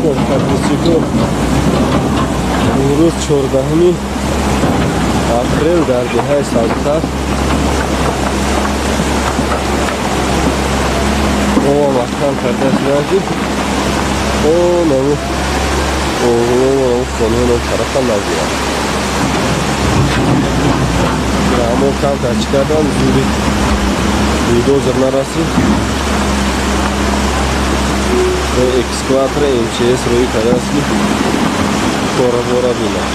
алейкум, подписчико. Имрӯз 14 апрел дар деҳаи Сабзхар ова маҳкам карда шуданд, ки онаму оғлонаму хонаҳои тарафа нагирад. Рамо камтар чӣ кардам, зури бульдозер нарасид. Экскаватора МЧС рӯй кардааст, ки кора-бора бинад.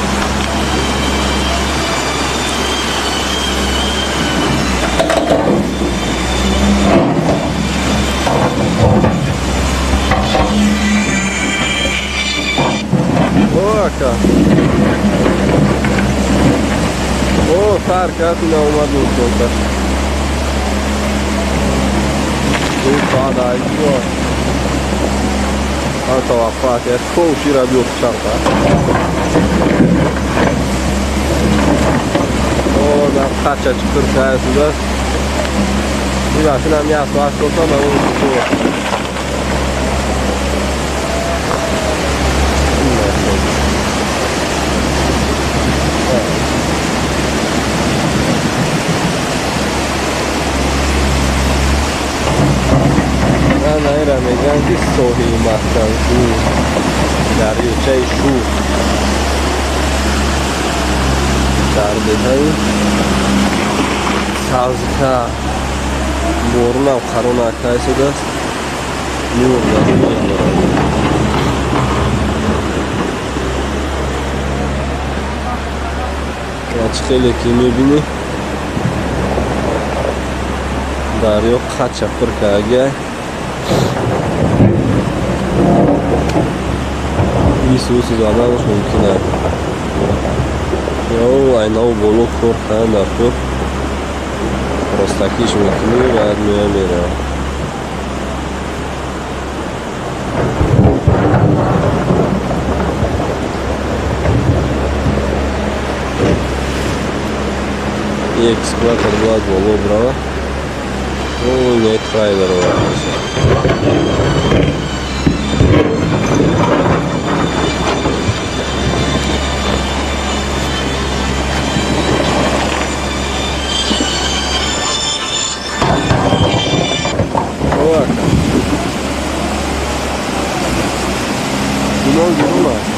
О, ака. О, тар кард, ина омад нурконта. Падайко. Таваққуат як ковшира биёфт чарха. О, дар қача чиқир кая шудааст. Ин машинам як соат шота на он. Наира мегӯянд, ки соҳили маҳкамшӯ, дарёчаи Шур дар деҳаи Сабзхар. Борунам қарона акай шудааст, нур дар дорад. Чӣ хеле ки мебинӣ, дарё қача пур карда. Исуси заданаш мумкин аст. Ё айнаву боло кор кунанд, дар кор ростакиш мекунӣ, баъд меоя меравад. Экскаватор бояд боло бирава. Не трейлер оварда. Гумон гирун аст.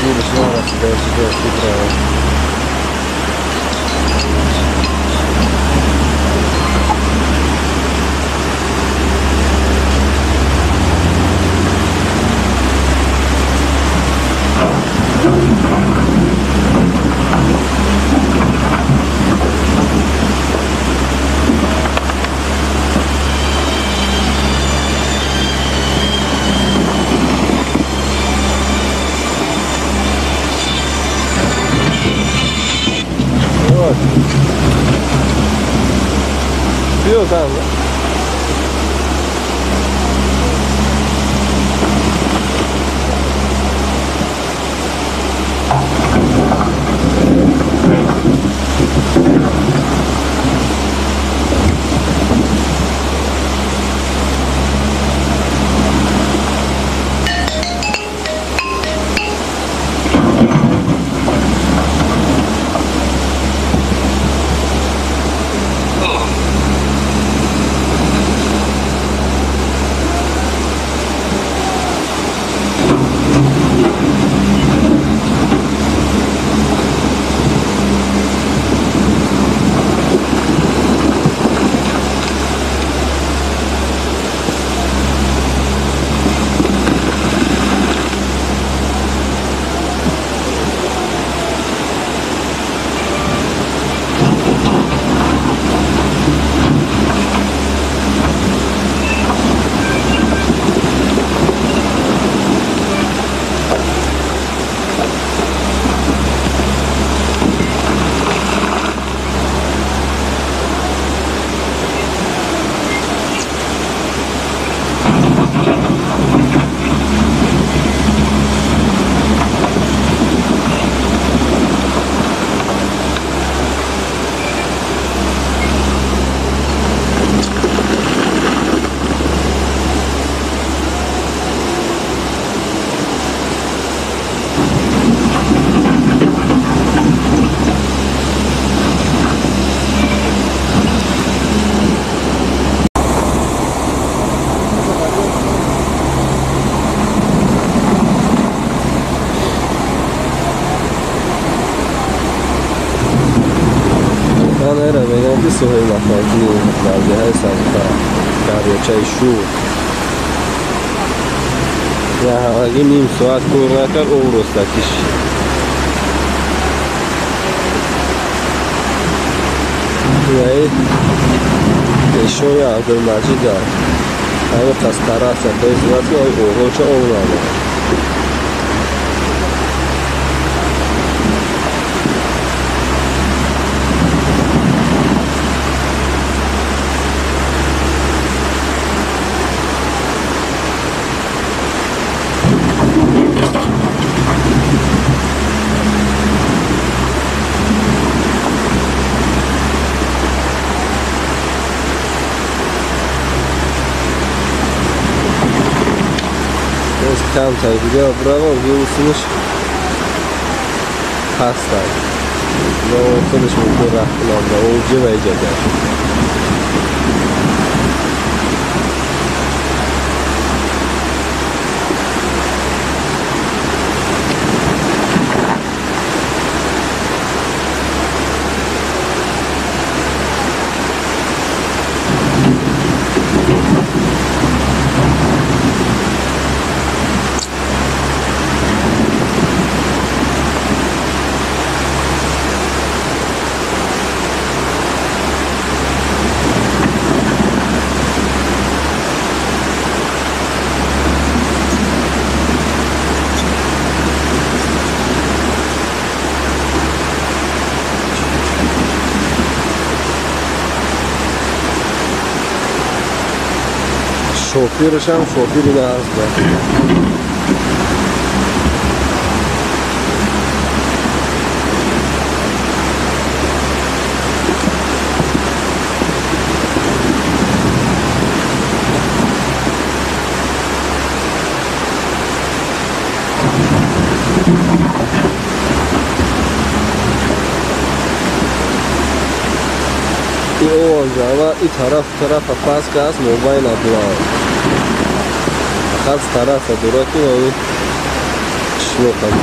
Зуриш нарасида шуда. Биё там. соҳаи маконкунӣ дар деҳаи Сабзтар, дарёчаи Шур. Ҳамагӣ ним соат кор накард, об ростакиш. Пешои Абдулмаҷид ҳамин қас тараса безурат ки оғоча об надорад. Камтар дига бравам, вирусинаш ҳастанд. Но худаш мумкин рафт кунад ба оҷа ва иҷа гашт. Шофирашам шофири нағз буд. И он ҷава и тараф тарафа пас кас мобайна буланд. Хас тарафа дура ки ин қишлоқ аст.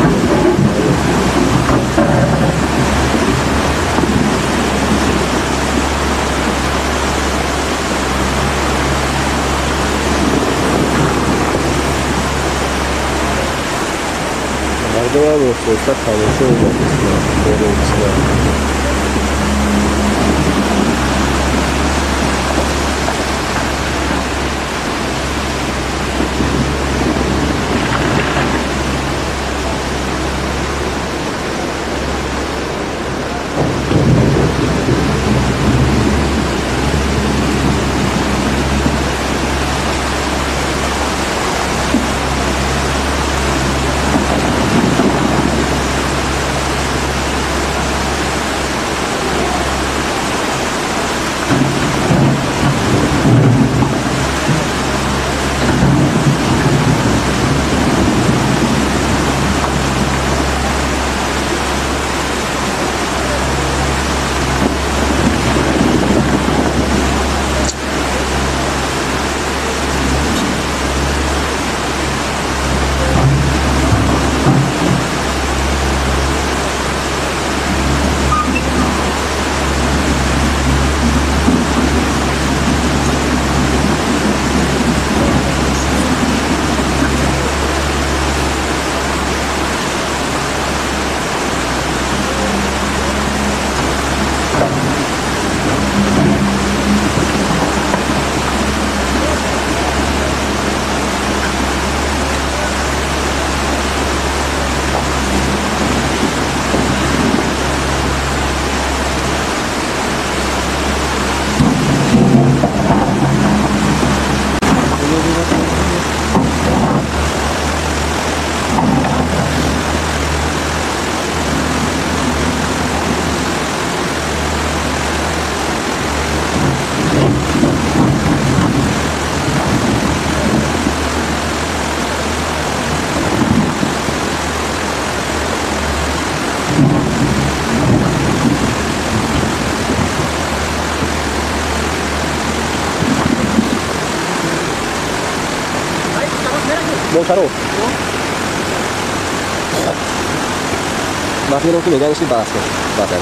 Мардумам оҳиста тамошо омадистанд, оромистанд. Bom, Mas não comigo, a gente basta. Basta.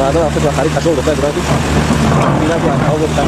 مردم افراد و خرید قشنگ گفته بودن که اینا که آب گفتن.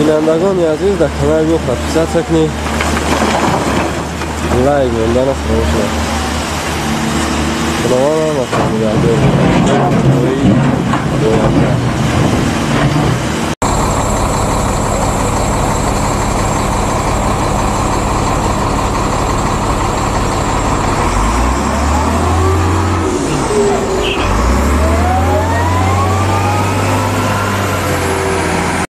Бинандагони азиз, дар канали мо подписаться кунед, лайк мондана фаромӯш накунед. Худованд ҳаматон нигаҳдор. Оянда.